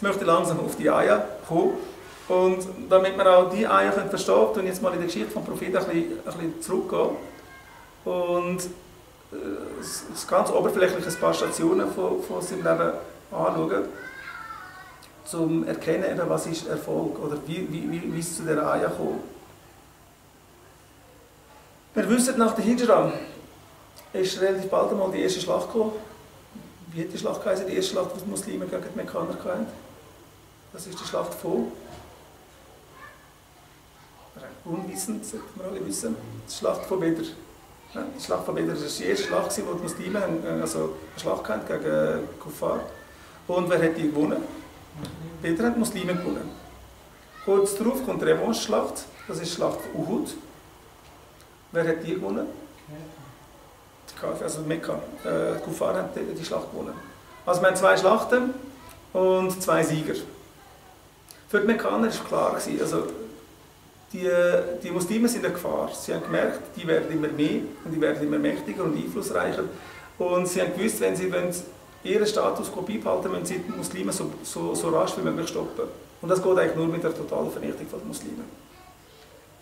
Jetzt möchte ich langsam auf die Eier kommen. Und damit wir auch die Eier verstehen können, und jetzt mal in der Geschichte des Propheten ein bisschen zurückgehen. Und das ganz oberflächlich ein paar Stationen von seinem Leben anschauen, um zu erkennen, was ist Erfolg oder wie es zu dieser Eier kommt. Wir wissen, nach der Hijra ist relativ bald einmal die erste Schlacht gekommen. Wie hat die Schlacht geheißen? Die erste Schlacht, die die Muslime gegen die Mekkaner hatten. Das ist die Schlacht von unwissend, sollte man alle wissen. Die Schlacht von Bedr. Ja, die Schlacht von Bedr war die erste Schlacht, wo die Muslime also eine Schlacht hatten gegen Kuffar. Und wer hat die gewonnen? Bedr hat die Muslime gewonnen. Kurz darauf kommt die Revanche-Schlacht, das ist die Schlacht von Uhud. Wer hat die gewonnen? Die Kafir, also Mekka. Die Kuffar haben die Schlacht gewonnen. Also wir haben 2 Schlachten und 2 Sieger. Für die Mekkaner war klar, also die Muslime sind eine Gefahr. Sie haben gemerkt, die werden immer mehr und die werden immer mächtiger und einflussreicher. Und sie haben gewusst, wenn sie ihren Status beibehalten, müssen sie die Muslime so rasch wie möglich stoppen. Und das geht eigentlich nur mit der totalen Vernichtung der Muslime.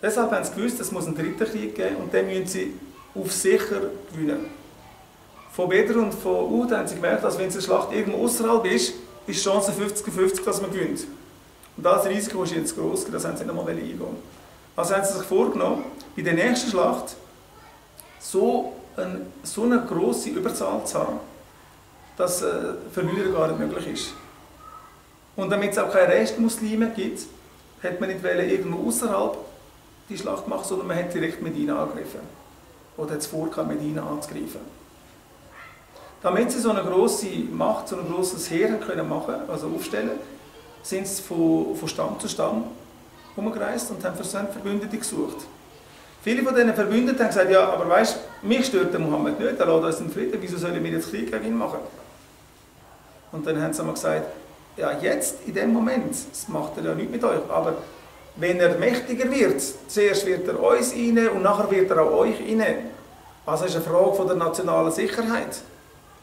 Deshalb haben sie gewusst, es muss einen dritten Krieg geben und den müssen sie auf sicher gewinnen. Von Bedr und von Uhud haben sie gemerkt, dass wenn es eine Schlacht irgendwo außerhalb ist, die Chance 50-50, dass man gewinnt. Und das Risiko ist jetzt gross, das haben sie nicht einmal eingehen. Also haben sie sich vorgenommen, bei der nächsten Schlacht so eine grosse Überzahl zu haben, dass Verlieren gar nicht möglich ist. Und damit es auch keine Restmuslime gibt, hat man nicht irgendwo außerhalb die Schlacht gemacht, sondern man hat direkt Medina angegriffen. Oder hat es vor, Medina anzugreifen. Damit sie so eine grosse Macht, so ein grosses Heer können machen, also aufstellen, sind sie von Stamm zu Stamm umgereist und haben Verbündete gesucht. Viele von diesen Verbündeten haben gesagt, ja, aber weisst, mich stört der Mohammed nicht, er lässt uns in Frieden, wieso sollen wir jetzt Krieg gegen ihn machen? Und dann haben sie einmal gesagt, ja, jetzt, in dem Moment, das macht er ja nichts mit euch, aber wenn er mächtiger wird, zuerst wird er uns rein und nachher wird er auch euch rein. Also ist eine Frage von der nationalen Sicherheit.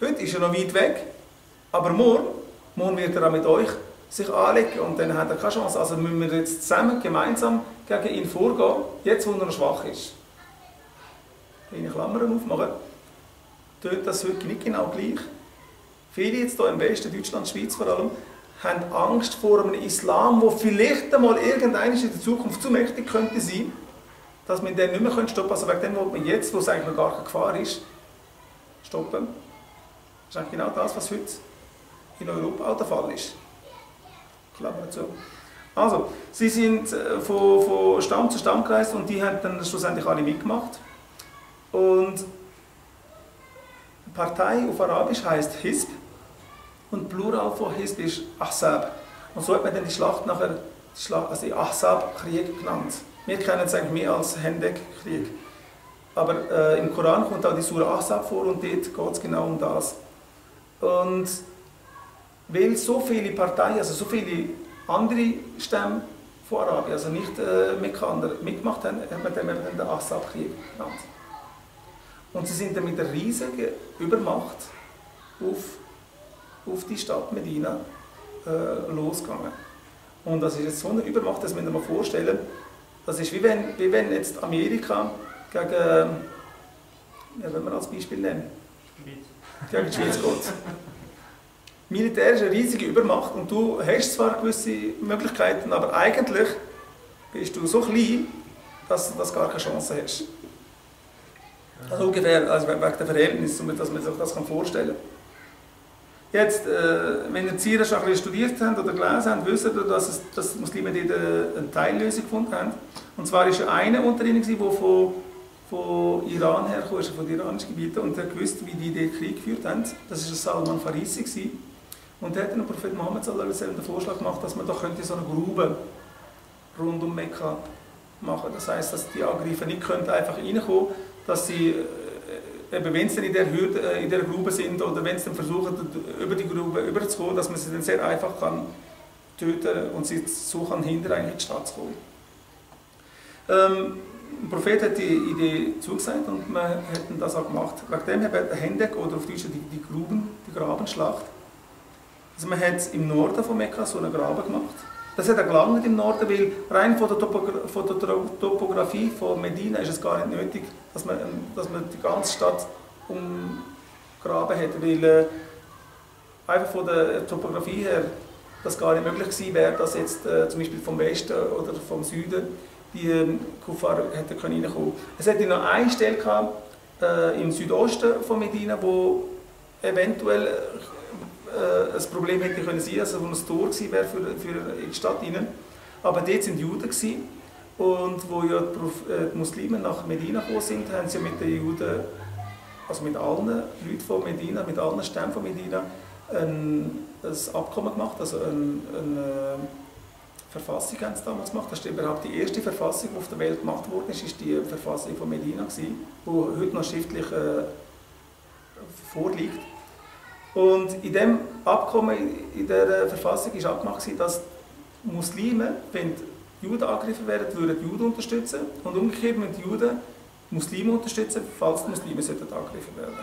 Heute ist er noch weit weg, aber morgen wird er auch mit euch sich anlegen und dann hat er keine Chance. Also müssen wir jetzt zusammen, gemeinsam gegen ihn vorgehen, jetzt wo er noch schwach ist. Kleine Klammern aufmachen. Tut das heute nicht genau gleich. Viele jetzt hier im Westen, Deutschland, Schweiz vor allem, haben Angst vor einem Islam, der vielleicht einmal irgendwann in der Zukunft zu mächtig könnte sein, dass man den nicht mehr stoppen können. Also wegen dem, was man jetzt, wo es eigentlich noch gar keine Gefahr ist, stoppen. Das ist eigentlich genau das, was heute in Europa auch der Fall ist. Klammer zu. Also, sie sind von Stamm zu Stamm gereist und die haben dann schlussendlich alle mitgemacht. Und die Partei auf Arabisch heisst Hizb und Plural von Hizb ist Ahzab. Und so hat man dann die Schlacht nachher also den Ahzab-Krieg genannt. Wir kennen es eigentlich mehr als Hendek-Krieg. Aber im Koran kommt auch die Sura Ahzab vor und dort geht es genau um das. Und weil so viele Parteien, also so viele andere Stämme von Arabien, also nicht Mekkaner, mitgemacht haben, hat man dann den Ahzab-Krieg genannt. Und sie sind dann mit einer riesigen Übermacht auf die Stadt Medina losgegangen. Und das ist jetzt so eine Übermacht, das müssen wir mal vorstellen. Das ist wie wenn jetzt Amerika gegen, ja, wenn wir als Beispiel nehmen, gegen die Schweiz geht. Militär ist eine riesige Übermacht und du hast zwar gewisse Möglichkeiten, aber eigentlich bist du so klein, dass du gar keine Chance hast. Also ungefähr, also wegen der Verhältnisse, dass man sich das vorstellen kann. Jetzt, wenn ihr Sira schon ein bisschen studiert habt oder gelesen habt, wisst ihr, dass die Muslime dort eine Teillösung gefunden haben. Und zwar war einer unter ihnen, der von Iran herkam, von den iranischen Gebieten, und der wusste, wie die den Krieg geführt haben. Das war Salman Farisi. Und der hat dann dem Prophet Muhammad den Vorschlag gemacht, dass man doch so eine Grube rund um Mekka machen. Das heisst, dass die Angreifer nicht einfach reinkommen, dass sie, eben wenn sie in der Grube sind oder wenn sie dann versuchen, über die Grube überzukommen, dass man sie dann sehr einfach töten kann und sie so hinterher in die Stadt zu kommen. Der Prophet hat die Idee zugesagt und man hat das auch gemacht. Wegen dem hat der Hendek oder auf Deutsch die Grabenschlacht Also man hat im Norden von Mekka so einen Graben gemacht. Das hat er gelangt im Norden, weil rein von der Topografie von Medina ist es gar nicht nötig, dass man die ganze Stadt umgraben hat, weil einfach von der Topografie her das gar nicht möglich gewesen wäre, dass jetzt zum Beispiel vom Westen oder vom Süden die Kuffar hätten reinkommen können. Es hätte noch eine Stelle gehabt, im Südosten von Medina, wo eventuell ein Problem hätte können sein, also wo ein Tor gewesen wäre für die Stadt hinein. Aber dort waren Juden gewesen, und wo ja die Muslime nach Medina gekommen sind, haben sie mit den Juden, also mit allen Leuten von Medina, mit allen Stämmen von Medina, ein Abkommen gemacht, also eine Verfassung haben sie damals gemacht. Das ist überhaupt die erste Verfassung, die auf der Welt gemacht worden ist, die Verfassung von Medina gewesen, die heute noch schriftlich vorliegt. Und in diesem Abkommen, in dieser Verfassung ist abgemacht, dass Muslime, wenn die Juden angegriffen werden, würden die Juden unterstützen, und umgekehrt müssen die Juden Muslime unterstützen, falls die Muslime angegriffen werden.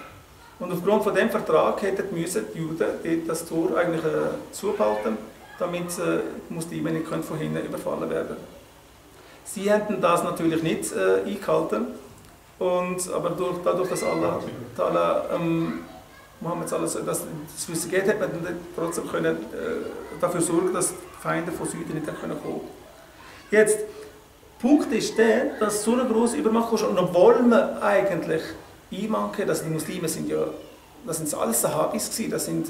Und aufgrund von diesem Vertrag müssen die Juden das Tor eigentlich zubehalten, damit die Muslime nicht von hinten überfallen werden. Sie hätten das natürlich nicht eingehalten, aber dadurch, dass Allah Mohammed das Wissen geht, hat man trotzdem dafür sorgen, dass die Feinde von Süden nicht kommen können. Jetzt, der Punkt ist der, dass so eine grosse Übermacht ist, und obwohl man eigentlich einmanken, dass die Muslime sind ja, das sind alles Sahabis gewesen, das sind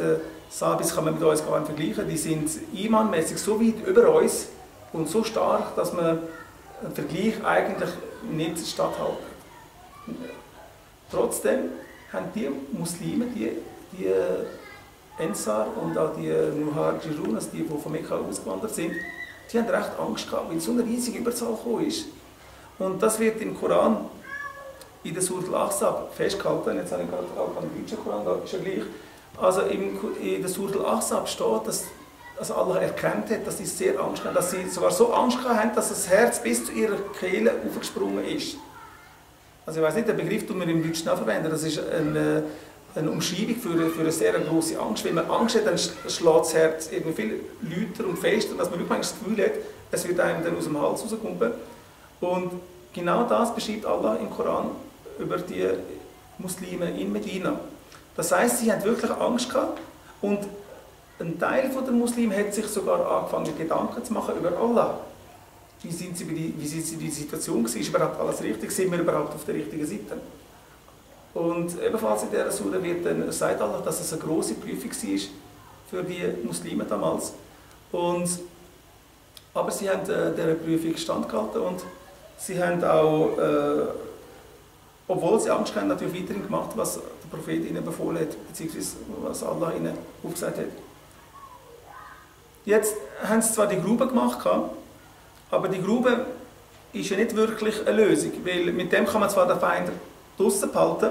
Sahabis kann man mit uns gar nicht vergleichen, die sind imanmäßig so weit über uns und so stark, dass man einen Vergleich eigentlich nicht statthalten. Trotzdem haben die Muslime, die Ensar und auch die Muhajirun, also die von Mekka ausgewandert sind, die haben recht Angst gehabt, weil so eine riesige Überzahl gekommen ist. Und das wird im Koran, in der Surah Al-Ahzab festgehalten, jetzt habe ich gerade auch am deutschen Koran, da ist ja gleich. Also in der Surah Al-Ahzab steht, dass Allah erkannt hat, dass sie sehr Angst haben, dass sie sogar so Angst haben, dass das Herz bis zu ihrer Kehle aufgesprungen ist. Also ich weiß nicht, den Begriff tun wir im Deutschen auch verwenden, das ist eine Umschreibung für eine sehr grosse Angst. Wenn man Angst hat, dann schlägt das Herz irgendwie viel lauter und fester, dass man wirklich das Gefühl hat, es wird einem dann aus dem Hals rauskommen. Und genau das beschreibt Allah im Koran über die Muslime in Medina. Das heisst, sie haben wirklich Angst gehabt, und ein Teil der Muslime hat sich sogar angefangen, Gedanken zu machen über Allah. Wie sind sie in die Situation? Ist überhaupt alles richtig? Sind wir überhaupt auf der richtigen Seite? Und ebenfalls in dieser Surah wird dann sagt Allah, dass es eine grosse Prüfung war für die Muslime damals. Aber sie haben dieser Prüfung standgehalten, und sie haben auch, obwohl sie Angst hatten, natürlich weiterhin gemacht, was der Prophet ihnen befohlen hat, beziehungsweise was Allah ihnen aufgesagt hat. Jetzt haben sie zwar die Grube gemacht, aber die Grube ist ja nicht wirklich eine Lösung, weil mit dem kann man zwar den Feind draussen behalten,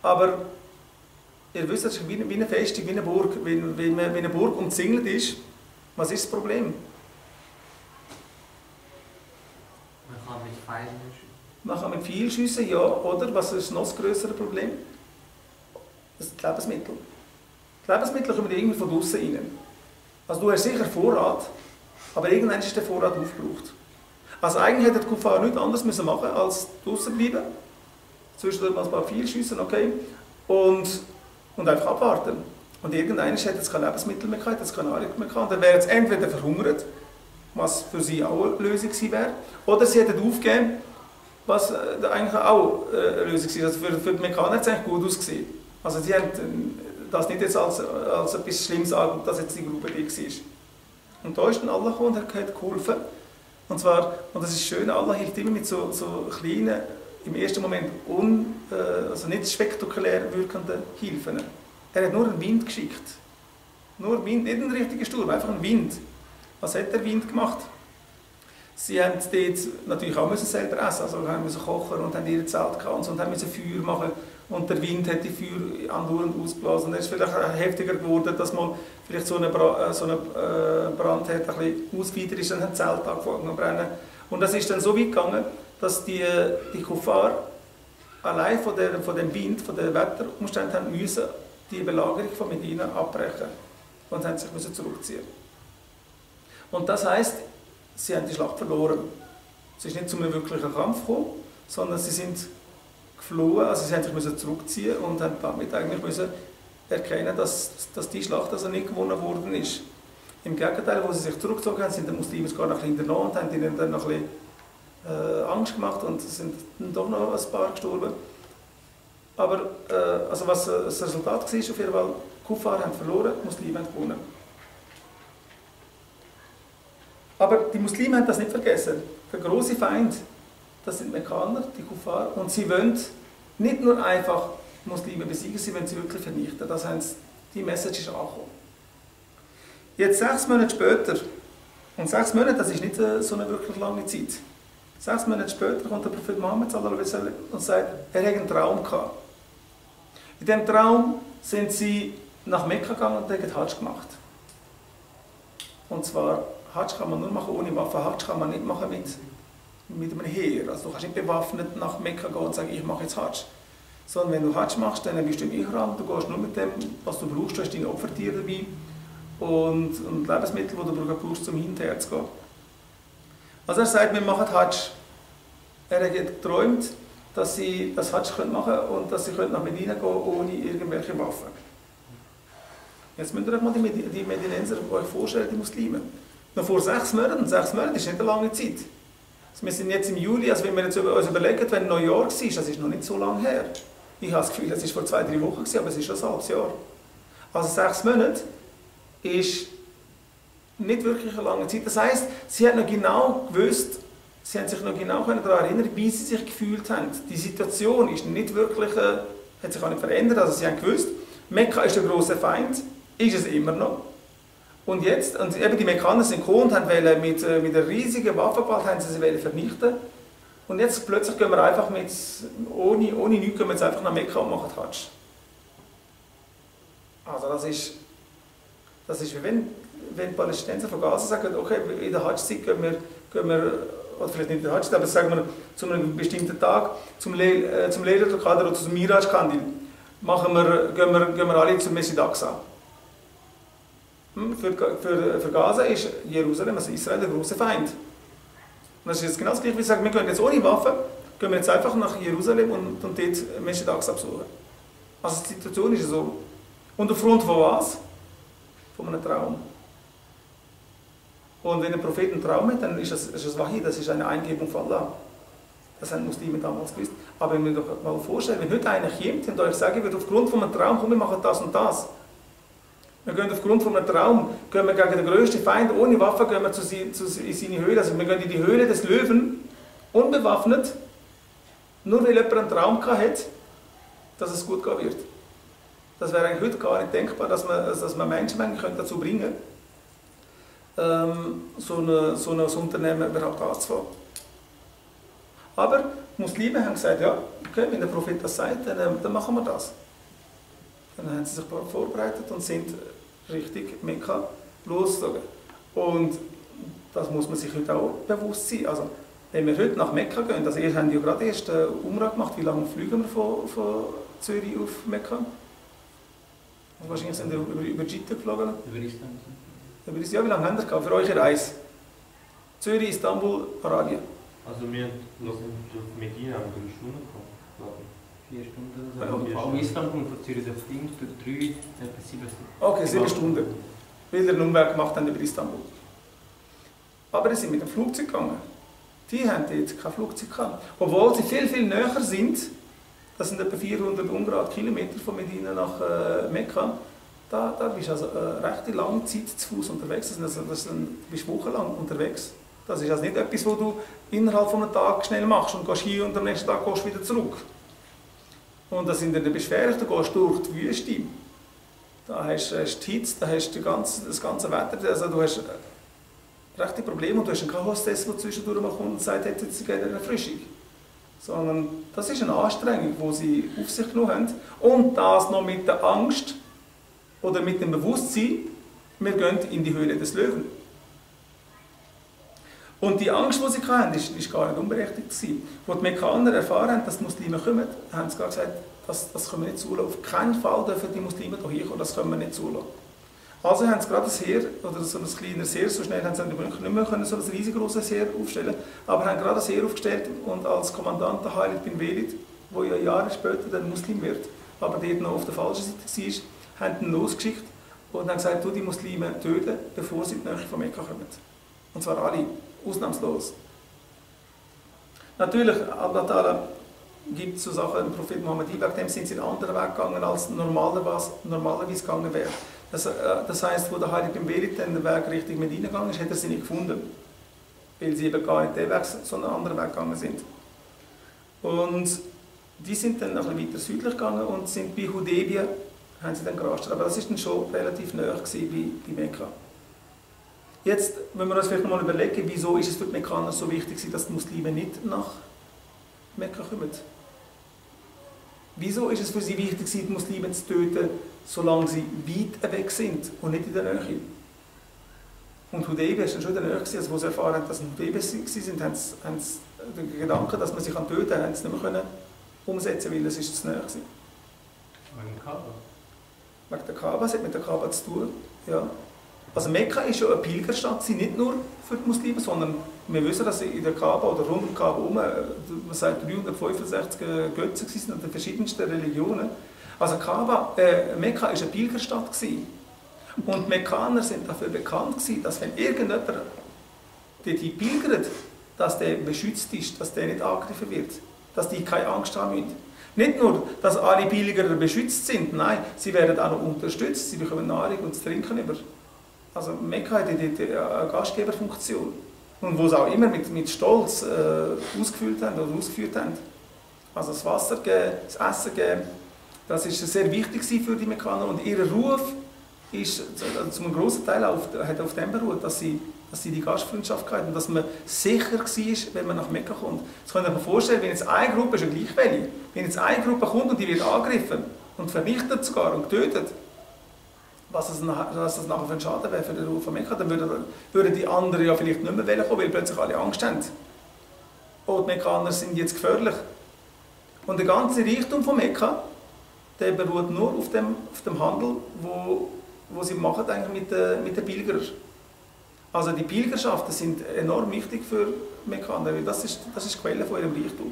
aber ihr wisst, es ist wie eine Festung, wie eine Burg. Wenn eine Burg umzingelt ist, was ist das Problem? Man kann mit Pfeilen schiessen. Man kann mit viel schiessen, ja, oder? Was ist noch das größere Problem? Das sind die Lebensmittel. Die Lebensmittel kommen irgendwie von draussen rein. Also du hast sicher Vorrat, aber irgendwann ist der Vorrat aufgebraucht. Also eigentlich hätte der Kuffar nichts anderes machen müssen, als draussen bleiben. Zwischendurch mal ein paar viel schiessen, okay, und einfach abwarten. Und irgendwann hätte es keine Lebensmittel mehr gehabt, es keine Nahrung mehr gehabt. Dann wären sie entweder verhungert, was für sie auch eine Lösung gewesen wäre, oder sie hätten aufgegeben, was eigentlich auch eine Lösung war. Also für die Mekkaner hat es eigentlich gut ausgesehen. Also sie haben das nicht jetzt als etwas Schlimmes angeschaut, dass jetzt die Grube dick war. Und da ist dann Allah gekommen und hat geholfen. Und das ist schön, Allah hilft immer mit so kleinen, im ersten Moment also nicht spektakulär wirkenden Hilfen. Er hat nur einen Wind geschickt. Nur Wind, nicht einen richtigen Sturm, einfach einen Wind. Was hat der Wind gemacht? Sie haben dort natürlich auch selber essen, also haben müssen kochen und haben ihre Zelt gehabt und haben müssen Feuer machen. Und der Wind hat die Feuer andauernd ausgeblasen. Und dann ist es vielleicht heftiger geworden, dass man vielleicht so einen Brand hat, ein bisschen ausgeweitet ist, dann hat das Zelt angefangen zu brennen. Und das ist dann so weit gegangen, dass die Kuffar allein von dem Wind, von den Wetterumständen haben müssen die Belagerung von Medina abbrechen. und haben sich zurückziehen. Und das heisst, sie haben die Schlacht verloren. Es ist nicht zu einem wirklichen Kampf gekommen, sondern sie sind geflohen, also sie haben sich zurückziehen und haben damit eigentlich müssen erkennen, dass die Schlacht also nicht gewonnen worden ist. Im Gegenteil, wo sie sich zurückgezogen haben, sind die Muslime sogar noch ein bisschen hinterher und haben ihnen dann noch ein bisschen Angst gemacht und es sind dann doch noch ein paar gestorben. Aber also was das Resultat war, auf jeden Fall, die Kuffar haben verloren, die Muslime haben gewonnen. Aber die Muslime haben das nicht vergessen. Der große Feind, das sind Mekkaner, die Kuffar, und sie wollen nicht nur einfach Muslime besiegen, sie wollen sie wirklich vernichten. Das heißt, die Message ist angekommen. Jetzt 6 Monate später, und 6 Monate, das ist nicht so eine wirklich lange Zeit. 6 Monate später kommt der Prophet Muhammad und sagt, er hätte einen Traum gehabt. In diesem Traum sind sie nach Mekka gegangen und haben Hajj gemacht. Und zwar, Hajj kann man nur machen ohne Waffe, Hajj kann man nicht machen mit einem Heer. Also du kannst nicht bewaffnet nach Mekka gehen und sagen, ich mache jetzt Hajj. Sondern wenn du Hajj machst, dann bist du im Ihram, du gehst nur mit dem, was du brauchst, du hast deine Opfertiere dabei und Lebensmittel, die du brauchst, um hinterher zu gehen. Also er sagt, wir machen Hajj. Er hat geträumt, dass sie das Hajj machen können und dass sie nach Medina gehen ohne irgendwelche Waffen. Jetzt müsst ihr euch mal die Medinenser euch vorstellen, die Muslime. Noch vor 6 Monaten, 6 Monate ist nicht eine lange Zeit. Also wir sind jetzt im Juli, also wenn wir uns überlegen, wenn Neujahr war, das ist noch nicht so lange her. Ich habe das Gefühl, es war vor 2-3 Wochen, aber es ist schon ein halbes Jahr. Also 6 Monate ist nicht wirklich eine lange Zeit. Das heisst, sie haben noch genau gewusst, sie haben sich noch genau daran erinnern, wie sie sich gefühlt haben. Die Situation ist nicht wirklich, hat sich auch nicht verändert. Also sie haben gewusst, Mekka ist der grosse Feind, ist es immer noch. Und jetzt, und eben die Mekkaner sind gekommen und haben mit einer riesigen Waffengewalt haben sie vernichten. Und jetzt plötzlich gehen wir einfach ohne nichts, gehen wir jetzt einfach nach Mekka und machen Hajj. Also das ist wie wenn die Palästinenser von Gaza sagen, okay, in der Hajj-Zeit gehen wir, oder vielleicht nicht in der Hajj, aber sagen wir zu einem bestimmten Tag, zum Laylatul Qadr oder zum Miraj Kandil, gehen wir alle zum Mesjid Aqsa. Für Gaza ist Jerusalem, also Israel, der große Feind. Und das ist jetzt genau das Gleiche, wie sagen, wir gehen jetzt ohne Waffen, gehen wir jetzt einfach nach Jerusalem und dort Mesjid Aqsa besuchen. Also die Situation ist so. Und aufgrund von was? Von einem Traum. Und wenn ein Prophet einen Traum hat, dann ist das Wahi, das ist eine Eingebung von Allah. Das haben die Muslime damals gewusst. Aber wenn wir doch mal vorstellen, wenn heute einer kommt und euch sagen wird, aufgrund von einem Traum, komm, wir machen das und das. Wir gehen aufgrund von einem Traum, gehen wir gegen den grössten Feind, ohne Waffe, gehen wir in seine Höhle. Also wir gehen in die Höhle des Löwen, unbewaffnet, nur weil jemand einen Traum hat, dass es gut gehen wird. Das wäre eigentlich heute gar nicht denkbar, dass man Menschen dazu bringen könnte, so ein Unternehmen überhaupt anzufangen. Aber die Muslime haben gesagt, ja, okay, wenn der Prophet das sagt, dann machen wir das. Dann haben sie sich vorbereitet und sind Richtung Mekka losgezogen. Und das muss man sich heute auch bewusst sein. Also, wenn wir heute nach Mekka gehen, also ihr habt ja gerade erst Umrah gemacht, wie lange fliegen wir von Zürich auf Mekka? Wahrscheinlich sind wir über Jidda geflogen. Über Istanbul. Ja, wie lange haben wir für eure Reise? Zürich, Istanbul, Arabien. Also wir sind auf Medina 3 Stunden gekommen. 4 Stunden. Also von Istanbul und von Zürich auf Ding, 3, etwa 7 Stunden. Okay, 7 Stunden. Weil wir einen Umweg gemacht haben über Istanbul. Aber die sind mit dem Flugzeug gegangen. Die haben dort kein Flugzeug gehabt. Obwohl sie viel, viel näher sind. Das sind etwa 400 Ungrad Kilometer von Medina nach Mekka. Da bist du also eine recht lange Zeit zu Fuß unterwegs. Du bist wochenlang unterwegs. Das ist also nicht etwas, was du innerhalb von einem Tag schnell machst und gehst hier und am nächsten Tag gehst wieder zurück. Und das sind dann beschwerlich, du gehst durch die Wüste. Da hast du die Hitze, da hast du das ganze Wetter. Also du hast rechte Probleme und du hast keine Hostess, die zwischendurch mal kommt und sagt, jetzt geht eine Erfrischung. Sondern das ist eine Anstrengung, die sie auf sich genommen haben. Und das noch mit der Angst oder mit dem Bewusstsein, wir gehen in die Höhle des Löwen. Und die Angst, die sie hatten, ist gar nicht unberechtigt gewesen. Als die Mekkaner erfahren haben, dass die Muslime kommen, haben sie gesagt, das können wir nicht zulassen. Auf keinen Fall dürfen die Muslime hierher kommen, das können wir nicht zulassen. Also haben sie gerade ein Heer, oder so ein kleines Heer, so schnell haben sie nicht mehr können, so ein riesengroßes Heer aufstellen, aber haben gerade ein Heer aufgestellt und als Kommandant der Khalid bin Velid, der ja Jahre später dann Muslim wird, aber dort noch auf der falschen Seite war, haben ihn losgeschickt und haben gesagt, du die Muslime töten, bevor sie in die Nähe von Mekka kommen. Und zwar alle, ausnahmslos. Natürlich, Allah Ta'ala gibt so Sachen, im Prophet Muhammad, wegen dem sind sie einen anderen Weg gegangen, als normalerweise gegangen wäre. Das heisst, wo der Khalid bin Velid den Weg Richtung Medina gegangen ist, hat er sie nicht gefunden. Weil sie eben gar nicht den Weg, sondern einen anderen Weg gegangen sind. Und die sind dann noch ein bisschen weiter südlich gegangen und sind bei Hudaybiyah, haben sie dann gerastet. Aber das war dann schon relativ nahe bei Mekka. Jetzt, wenn wir uns vielleicht noch mal überlegen, wieso ist es für die Mekkaner so wichtig, dass die Muslime nicht nach Mekka kommen? Wieso ist es für sie wichtig, die Muslime zu töten, solange sie weit weg sind und nicht in der Nähe? Und Hudaybiyah war dann schon in der Nähe, also wo sie erfahren haben, dass sie in Hudaybiyah waren, haben sie den Gedanken, dass man sich töten kann, haben sie nicht mehr umsetzen können, weil es zu nahe war. Wegen Kaaba? Wegen der Kaaba, es hat mit der Kaaba zu tun. Ja. Also Mekka ist ja eine Pilgerstadt, nicht nur für die Muslime, sondern wir wissen, dass in der Kaaba oder rund um die Kaaba herum, man sagt 365 Götzen sind und den verschiedensten Religionen. Also Mekka war eine Pilgerstadt gewesen. Und die Mekkaner sind dafür bekannt gewesen, dass wenn irgendjemand dort pilgert, dass der beschützt ist, dass der nicht angegriffen wird, dass die keine Angst haben müssen. Nicht nur, dass alle Pilger beschützt sind, nein, sie werden auch noch unterstützt, sie bekommen Nahrung und zu trinken über. Also Mekka hat eine Gastgeberfunktion. Und wo sie auch immer mit Stolz ausgeführt haben. Also das Wasser geben, das Essen geben, das ist sehr wichtig für die Mekkaner. Und ihr Ruf ist zu einem grossen Teil hat auf dem beruht, dass sie die Gastfreundschaft hatten und dass man sicher war, wenn man nach Mekka kommt. Das könnt ihr euch vorstellen, wenn jetzt eine Gruppe, ist ja gleich welche, wenn jetzt eine Gruppe kommt und die wird angegriffen und vernichtet sogar und getötet, was das nachher für ein Schaden wäre für den Ruf von Mekka, dann würden die anderen ja vielleicht nicht mehr kommen, weil plötzlich alle Angst haben. Oh, die Mekkaner sind jetzt gefährlich. Und der ganze Reichtum von Mekka, der beruht nur auf dem Handel, wo sie machen eigentlich mit den Pilgern. Also die Pilgerschaften sind enorm wichtig für Mekkaner, weil das ist die Quelle von ihrem Reichtum.